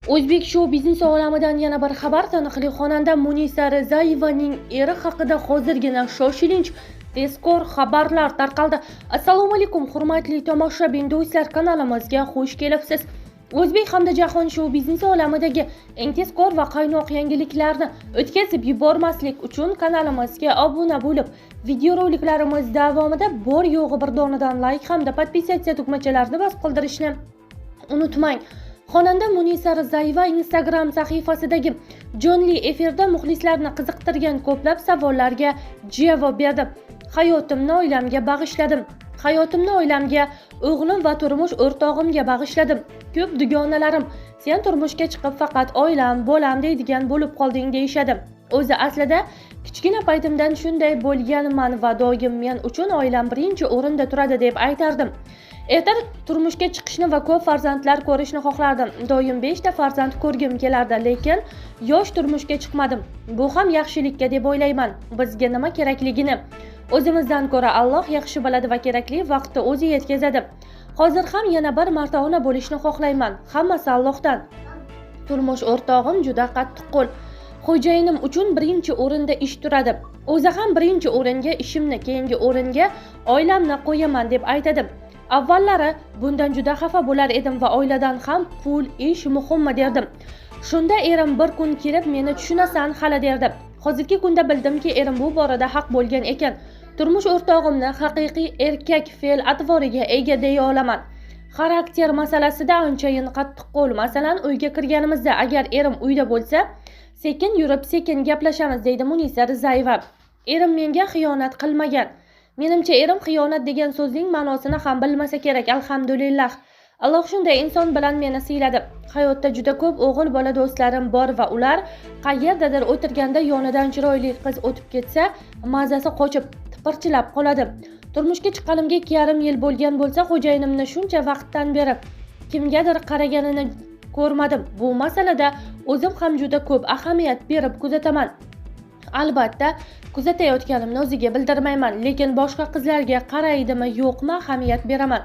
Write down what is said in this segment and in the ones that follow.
O'zbek shou biznesi olamidan yana bir xabar: taniqli xonanda Munisa Rizayevaning eri haqida hozirgina shoshilinch tezkor xabarlar tarqaldi. Assalomu alaykum, hurmatli tomoshabin do'stlar, kanalimizga xush kelibsiz. O'zbek hamda jahon shou biznesi olamidagi eng tezkor va qaynoq yangiliklarni o'tkazib yubormaslik uchun kanalimizga obuna bo'lib, videoroliklarimiz davomida bor yo'g'i bir donadan layk hamda подписаться tugmachalarini bosib qoldirishni unutmang. Xonanda Munisa Rizayeva Instagram sahifasidagi jonli efirda muxlislarni qiziqtirgan ko'plab savollarga javob berdi. Hayotimni oilamga bag'ishladim. Hayotimni oilamga, o'g'lim va turmush o'rtog'imga bag'ishladim. Ko'p dugonalarim "Sen turmushga chiqib faqat oilam, bolam deydigan bo'lib qolding", deyishadi. O'zi aslida kichkina paytimdan shunday bo'lganman va doim men uchun oilam birinchi o'rinda turadi deb aytardim. Erta turmushga chiqishni va ko'p farzandlar ko'rishni xohlardim. Doim 5 ta farzand ko'rgim kelardi, lekin yosh turmushga chiqmadim. Bu ham yaxshilikka deb o'ylayman. Bizga nima kerakligini o'zimizdan ko'ra Alloh yaxshi biladi va kerakli vaqtda o'zi yetkazadi. Hozir ham yana bir marta ona bo'lishni xohlayman. Hammasi Allohdan. Turmush o'rtog'im juda qattiqqo'l. Xo'jayinim uchun birinchi o'rinda ish turadi. O'zi ham birinchi o'ringa ishimni, keyingi o'ringa oilamni qo'yaman deb aytadi. Avvallari bundan juda xafa bo'lar edim va oiladan ham pul, ish muhimmi derdim. Shunda erim bir kun kelib, "Meni tushunasan hali", derdi. Hozirgi kunda bildimki, erim bu borada haq bo'lgan ekan. Turmush o'rtog'imni haqiqiy erkak fe'l atvoriga ega deya olaman. Xarakter masalasida anchayin qattiqqo'l. Masalan, uyga kirganimizda agar erim uyda bo'lsa, sekin yurib, sekin gaplashamiz, deydi Munisa Rizayeva. Erim menga xiyonat qilmagan. Menimcha, erim xiyonat degan so'zning ma'nosini ham bilmasa kerak, alhamdulillah. Alloh shunday inson bilan meni siyladi. Hayotda juda ko'p o'g'il bola do'stlarim bor va ular qayerdadir o'tirganda yonidan chiroyli qiz o'tib ketsa, mazasi qochib, tipirchilab qoladi. Turmushga chiqqanimga 2,5 yil bo'lgan bo'lsa, xo'jayinimni shuncha vaqtdan beri kimgadir qaraganini ko'rmadim. Bu masalada o'zim ham juda ko'p ahamiyat berib kuzataman. Albatta, kuzatayotganimni o'ziga bildirmayman, lekin boshqa qizlarga qaraydimi, yo'qmi, ahamiyat beraman.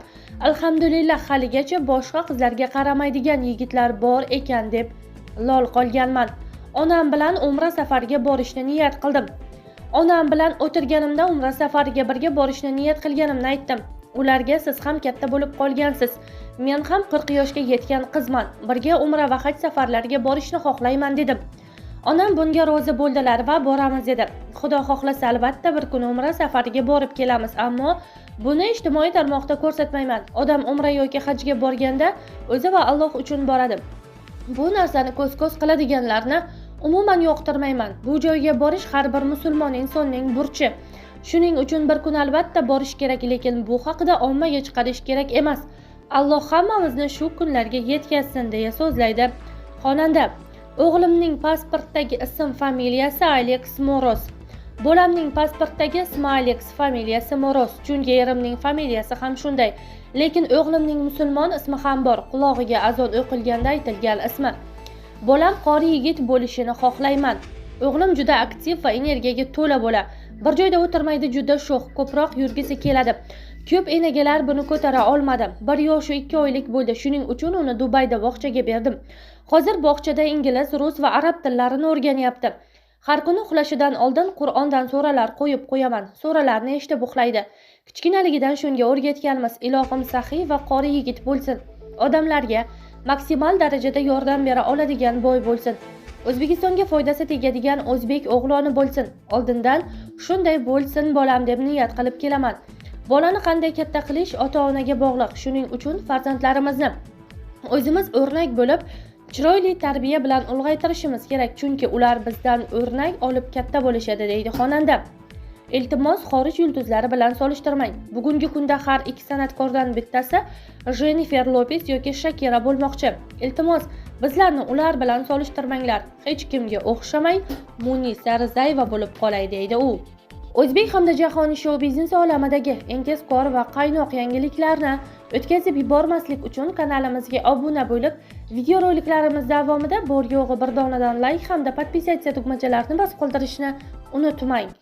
Alhamdulillah, haligacha boshqa qizlarga qaramaydigan yigitlar bor ekan deb lol qolganman. Onam bilan umra safariga borishni niyat qildim. Onam bilan o'tirganimda umra safariga birga borishni niyat qilganimni aytdim. Ularga "Siz ham katta bo'lib qolgansiz. Men ham 40 yoshga yetgan qizman. Birga umra va haj safarlariga borishni xohlayman", dedim. Onam bunga rozi bo'ldilar va boramiz dedi. Xudo xohlasa, albatta bir kun umra safariga borib kelamiz, ammo buni ijtimoiy tarmoqda ko'rsatmayman. Odam umra yoki hajga borganda o'zi va Alloh uchun boradi. Bu narsani ko'z-ko'z qiladiganlarni umuman yoqtirmayman. Bu joyga borish har bir musulmon insonning burchi. Shuning uchun bir kun albatta borish kerak, lekin bu haqida ommaga chiqarish kerak emas. Alloh hammamizni shu kunlarga yetkazsin, deya so'zlaydi xonanda. O'g'limning pasportdagi ism familiyasi Alex Moroz. Bolamning pasportdagi ismi Alex, familiyasi Moroz, chunki erimning familiyasi ham shunday. Lekin o'g'limning musulmon ismi ham bor, qulog'iga azon o'qilganda aytilgan ismi. Bolam qori yigit bo'lishini xohlayman. O'g'lim juda aktiv va energiyaga to'la bola. Bir joyda o'tirmaydi, juda sho'x, ko'proq yurgisi keladi. Ko'p enagalar buni ko'tara olmadi. 1 yoshu 2 oylik bo'ldi. Shuning uchun uni Dubayda bog'chaga berdim. Hozir bog'chada ingliz, rus va arab tillarini o'rganyapti. Har kuni uxlashidan oldin Qur'ondan suralar qo'yib qo'yaman. Suralarni eshitib uxlaydi. Kichkinaligidan shunga o'rgatganmiz. Ilohim, saxiy va qori yigit bo'lsin. Odamlarga maksimal darajada yordam bera oladigan boy bo'lsin. O'zbekistonga foydasi tegadigan o'zbek o'g'loni bo'lsin. Oldindan shunday bo'lsin bolam deb niyat qilib kelaman. Bolani qanday katta qilish ota-onaga bog'liq. Shuning uchun farzandlarimizni o'zimiz o'rnak bo'lib, chiroyli tarbiya bilan ulg'aytirishimiz kerak, chunki ular bizdan o'rnak olib katta bo'lishadi, deydi xonanda. Iltimos, xorij yulduzlari bilan solishtirmang. Bugungi kunda har ikki san'atkordan bittasi Jennifer Lopes yoki Shakira bo'lmoqchi. Iltimos, bizlarni ular bilan solishtirmanglar. Hech kimga o'xshamay Munisa Rizayeva bo'lib qolay, deydi u. O'zbek hamda jahon shou biznesi olamidagi eng tezkor va qaynoq yangiliklarni o'tkazib yubormaslik uchun kanalimizga obuna bo'lib, videoroliklarimiz davomida bor yo'g'i bir donadan layk hamda подписаться tugmachalarini bosib qoldirishni unutmang.